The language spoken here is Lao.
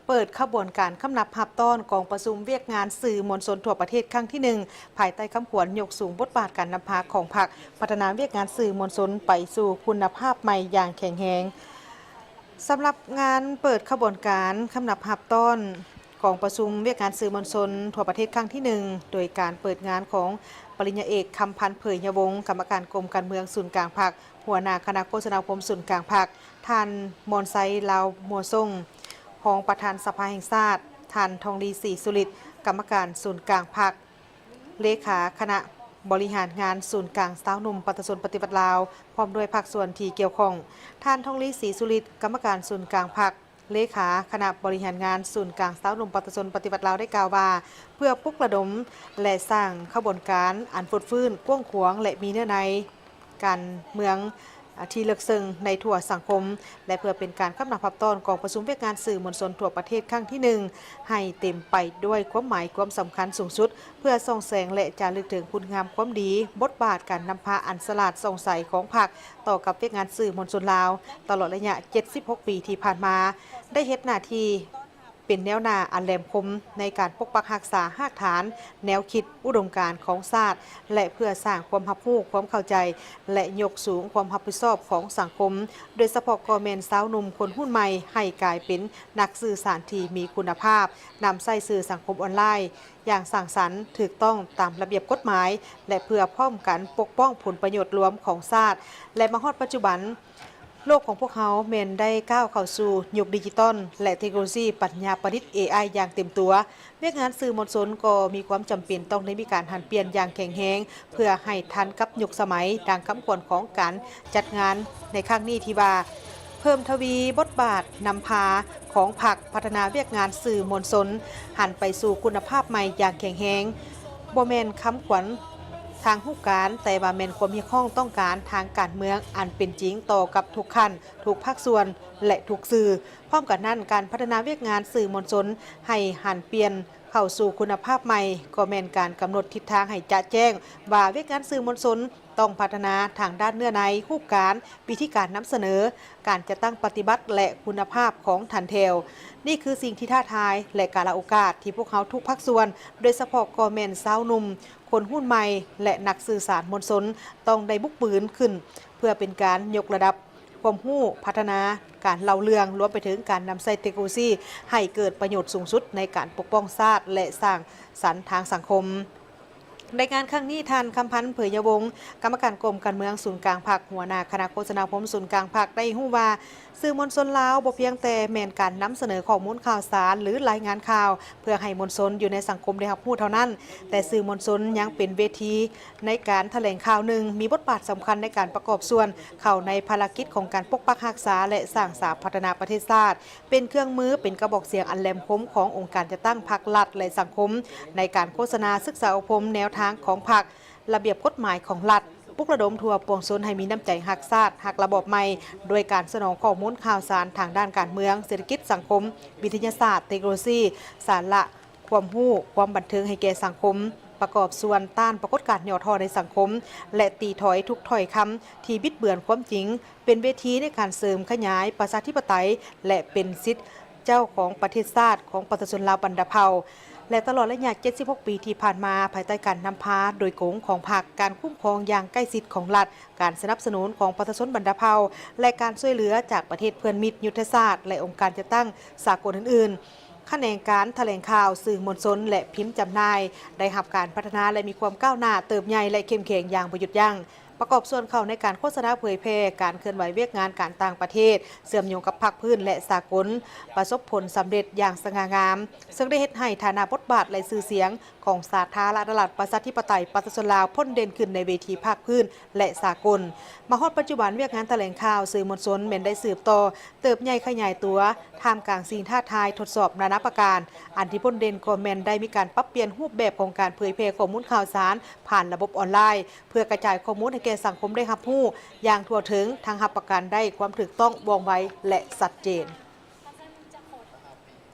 ເປີດຂະບວນການຄຳນັບຮັບຕ້ອນກອງປະຊຸມວຽກງານສື່ມວນຊົນທົ່ວປະເທດຄັ້ງທີໜຶ່ງ ພາຍໃຕ້ຄຳຂວັນຍົກສູງບົດບາດການນຳພາຂອງພັກ ພັດທະນາວຽກງານສື່ມວນຊົນໄປສູ່ຄຸນນະພາບໃໝ່ຢ່າງແຂງແຮງ. ສຳລັບງານເປີດຂະບວນການຄຳນັບຮັບຕ້ອນກອງປະຊຸມວຽກງານສື່ມວນຊົນທົ່ວປະເທດຄັ້ງທີໜຶ່ງ ໂດຍການເປີດງານຂອງປະລິນຍາເອກ ຄຳພັນ ເຜີຍຍະວົງ ກຳມະການກົມການເມືອງສູນກາງພັກ, ຫົວໜ້າຄະນະໂຄສະນາອົບຮົມສູນກາງພັກ, ທ່ານ ມອນໄຊ ລາວມົວຊົງ ຮອງປະທານສະພາແຫ່ງຊາດ, ທ່ານ ທອງລີ ສີສຸລິດ ກຳມະການສູນກາງພັກ, ເລຂາຄະນະບໍລິຫານງານສູນກາງຊາວໜຸ່ມປະຊາຊົນປະຕິວັດລາວ ພ້ອມດ້ວຍພາກສ່ວນທີ່ກ່ຽວຂ້ອງ. ທ່ານ ທອງລີ ສີສຸລິດ ກຳມະການສູນກາງພັກ, ເລຂາຄະນະບໍລິຫານງານສູນກາງຊາວໜຸ່ມປະຊາຊົນປະຕິວັດລາວ ໄດ້ກ່າວວ່າ ເພື່ອປຸກລະດົມ ແລະ ສ້າງຂະບວນການອັນຟົດຟື້ນ, ກວ້າງຂວາງ ແລະ ມີເນື້ອໃນ ການເມືອງ ອາ ທີ່ເລິກເຊິ່ງໃນທົ່ວສັງຄົມ ແລະ ເພື່ອເປັນການຄຳນັບຮັບຕ້ອນກອງປະຊຸມວຽກງານສື່ມວນຊົນທົ່ວປະເທດຄັ້ງທີໜຶ່ງ ໃຫ້ເຕັມໄປດ້ວຍຄວາມໝາຍຄວາມສຳຄັນສູງສຸດ ເພື່ອສ່ອງແສງ ແລະ ຈາລຶກເຖິງຄຸນງາມຄວາມດີ, ບົດບາດການນຳພາອັນສະຫຼາດສ່ອງໃສຂອງພັກຕໍ່ກັບວຽກງານສື່ມວນຊົນລາວ ຕະຫຼອດໄລຍະເຈັດສິບຫົກປີທີ່ຜ່ານມາ ໄດ້ເຮັດໜ້າທີ່ ເປັນແນວໜ້າອັນແຫຼມຄົມໃນການປົກປັກຮັກສາຮາກຖານແນວຄິດ, ອຸດົມການຂອງຊາດ ແລະ ເພື່ອສ້າງຄວາມຮັບຮູ້, ຄວາມເຂົ້າໃຈ ແລະ ຍົກສູງຄວາມຮັບຜິດຊອບຂອງສັງຄົມ, ໂດຍສະເພາະກໍແມ່ນຊາວໜຸ່ມຄົນຮຸ່ນໃໝ່ ໃຫ້ກາຍເປັນນັກສື່ສານທີ່ມີຄຸນນະພາບ, ນຳໃຊ້ສື່ສັງຄົມອອນລາຍຢ່າງສ້າງສັນ, ຖືກຕ້ອງຕາມລະບຽບກົດໝາຍ ແລະ ເພື່ອພ້ອມກັນປົກປ້ອງຜົນປະໂຫຍດລວມຂອງຊາດ ແລະ ມາຮອດປັດຈຸບັນ, ໂລກຂອງພວກເຮົາແມ່ນໄດ້ກ້າວເຂົ້າສູ່ຍຸກດິຈິຕອນ ແລະ ເທັກໂນໂລຊີປັນຍາປະດິດ ເອໄອ ຢ່າງເຕັມຕົວ. ວຽກງານສື່ມວນຊົນກໍມີຄວາມຈຳເປັນຕ້ອງໄດ້ມີການຫັນປ່ຽນຢ່າງແຂງແຮງ ເພື່ອໃຫ້ທັນກັບຍຸກສະໄໝ, ດັ່ງຄຳຂວັນຂອງການຈັດງານໃນຄັ້ງນີ້ທີ່ວ່າ ເພີ່ມທະວີບົດບາດນຳພາຂອງພັກພັດທະນາວຽກງານສື່ມວນຊົນ ຫັນໄປສູ່ຄຸນນະພາບໃໝ່ຢ່າງແຂງແຮງ. ບໍ່ແມ່ນຄຳຂວັນ ທາງຮູບການ, ແຕ່ວ່າແມ່ນຄວາມຮຽກຮ້ອງຕ້ອງການທາງການເມືອງອັນເປັນຈິງຕໍ່ກັບທຸກຂັ້ນ, ທຸກພາກສ່ວນ ແລະ ທຸກສື່. ພ້ອມກັນນັ້ນ, ການພັດທະນາວຽກງານສື່ມວນຊົນໃຫ້ຫັນປ່ຽນເຂົ້າສູ່ຄຸນນະພາບໃໝ່ ກໍແມ່ນການກຳນົດທິດທາງໃຫ້ຈະແຈ້ງວ່າ ວຽກງານສື່ມວນຊົນຕ້ອງພັດທະນາທາງດ້ານເນື້ອໃນ, ຮູບການ, ວິທີການນຳສະເໜີ, ການຈັດຕັ້ງປະຕິບັດ ແລະ ຄຸນນະພາບຂອງຖັນແຖວ. ນີ້ຄືສິ່ງທີ່ທ້າທາຍ ແລະ ກາລະໂອກາດທີ່ພວກເຮົາທຸກພາກສ່ວນ, ໂດຍສະເພາະກໍແມ່ນຊາວໜຸ່ມ, ຄົນຮຸ່ນໃໝ່ ແລະ ນັກສື່ສານມວນຊົນ ຕ້ອງໄດ້ບຸກບືນຂຶ້ນ ເພື່ອເປັນການຍົກລະດັບຄວາມຮູ້, ພັດທະນາການເລົ່າເລື່ອງ, ລວມໄປເຖິງການນຳໃຊ້ເທັກໂນໂລຊີໃຫ້ເກີດປະໂຫຍດສູງສຸດໃນການປົກປ້ອງຊາດ ແລະ ສ້າງສັນທາງສັງຄົມ. ໃນງານຄັ້ງນີ້, ທ່ານ ຄຳພັນ ເຜີຍຍະວົງ ກຳມະການກົມການເມືອງສູນກາງພັກ, ຫົວໜ້າຄະນະໂຄສະນາອົບຮົມສູນກາງພັກ ໄດ້ຮູ້ວ່າ ສື່ມວນຊົນລາວບໍ່ພຽງແຕ່ແມ່ນການນຳສະເໜີຂໍ້ມູນຂ່າວສານ ຫຼື ລາຍງານຂ່າວ ເພື່ອໃຫ້ມວນຊົນຢູ່ໃນສັງຄົມໄດ້ຮັບຮູ້ເທົ່ານັ້ນ, ແຕ່ສື່ມວນຊົນຍັງເປັນເວທີໃນການຖະແຫຼງຂ່າວໜຶ່ງ, ມີບົດບາດສຳຄັນໃນການປະກອບສ່ວນເຂົ້າໃນພາລະກິດຂອງການປົກປັກຮັກສາ ແລະ ສ້າງສາພັດທະນາປະເທດຊາດ, ເປັນເຄື່ອງມື, ເປັນກະບອກສຽງອັນແຫຼມຄົມຂອງອົງການຈັດຕັ້ງພັກ, ລັດ ແລະ ສັງຄົມ ໃນການໂຄສະນາ, ສຶກສາອົບຮົມແນວທາງຂອງພັກ, ລະບຽບກົດໝາຍຂອງລັດ, ປຸກລະດົມທົ່ວປວງຊົນໃຫ້ມີນ້ຳໃຈຮັກຊາດ, ຮັກລະບອບໃໝ່ ດ້ວຍການສະໜອງຂໍ້ມູນຂ່າວສານທາງດ້ານການເມືອງ, ເສດຖະກິດ, ສັງຄົມ, ວິທະຍາສາດ, ເທັກໂນໂລຊີ, ສາລະ, ຄວາມຮູ້, ຄວາມບັນເທີງໃຫ້ແກ່ສັງຄົມ, ປະກອບສ່ວນຕ້ານປາກົດການຫຍໍ້ທໍ້ໃນສັງຄົມ ແລະ ຕີຖອຍທຸກຖ້ອຍຄຳທີ່ບິດເບືອນຄວາມຈິງ, ເປັນເວທີໃນການເສີມຂະຫຍາຍປະຊາທິປະໄຕ ແລະ ເປັນສິດ ເຈົ້າຂອງປະເທດຊາດຂອງປະຊາຊົນລາວບັນດາເຜົ່າ ແລະ ຕະຫຼອດໄລຍະເຈັດສິບຫົກປີທີ່ຜ່ານມາ, ພາຍໃຕ້ການນຳພາໂດຍກົງຂອງພັກ, ການຄຸ້ມຄອງຢ່າງໃກ້ຊິດຂອງລັດ, ການສະໜັບສະໜູນຂອງປະຊາຊົນບັນດາເຜົ່າ ແລະ ການຊ່ວຍເຫຼືອຈາກປະເທດເພື່ອນມິດ, ຍຸດທະສາດ ແລະ ອົງການຈັດຕັ້ງສາກົນອື່ນໆ, ຂະແໜງການຖະແຫຼງຂ່າວ, ສື່ມວນຊົນ ແລະ ພິມຈຳໜ່າຍ ໄດ້ຮັບການພັດທະນາ ແລະ ມີຄວາມກ້າວໜ້າ, ເຕີບໃຫຍ່ ແລະ ເຂັ້ມແຂງຢ່າງບໍ່ຢຸດຢັ້ງ. ປະກອບສ່ວນເຂົ້າໃນການໂຄສະນາເຜີຍແຜ່, ການເຄື່ອນໄຫວວຽກງານການຕ່າງປະເທດ, ເຊື່ອມໂຍງກັບພາກພື້ນ ແລະ ສາກົນ, ປະສົບຜົນສຳເລັດຢ່າງສະຫງ່າງາມ, ເຊິ່ງໄດ້ເຮັດໃຫ້ຖານະບົດບາດ ແລະ ຊື່ສຽງຂອງສາທາລະນະລັດ ປະຊາທິປະໄຕ ປະຊາຊົນລາວ ພົ້ນເດັ່ນຂຶ້ນໃນເວທີພາກພື້ນ ແລະ ສາກົນ. ມາຮອດປັດຈຸບັນ, ວຽກງານຖະແຫຼງຂ່າວ, ສື່ມວນຊົນ ແມ່ນໄດ້ສືບຕໍ່ເຕີບໃຫຍ່ຂະຫຍາຍຕົວ ທ່າມກາງສິ່ງທ້າທາຍ, ທົດສອບນານາປະການ, ອັນທີ່ພົ້ນເດັ່ນກໍແມ່ນໄດ້ມີການປັບປ່ຽນຮູບແບບຂອງການເຜີຍແຜ່ຂໍ້ມູນຂ່າວສານຜ່ານລະບົບອອນລາຍ ເພື່ອກະຈາຍຂໍ້ມູນໃຫ້ແກ່ສັງຄົມໄດ້ຮັບຮູ້ຢ່າງທົ່ວເຖິງ, ທັງຮັບປະກັນໄດ້ຄວາມຖືກຕ້ອງ, ວ່ອງໄວ ແລະ ຊັດເຈນ.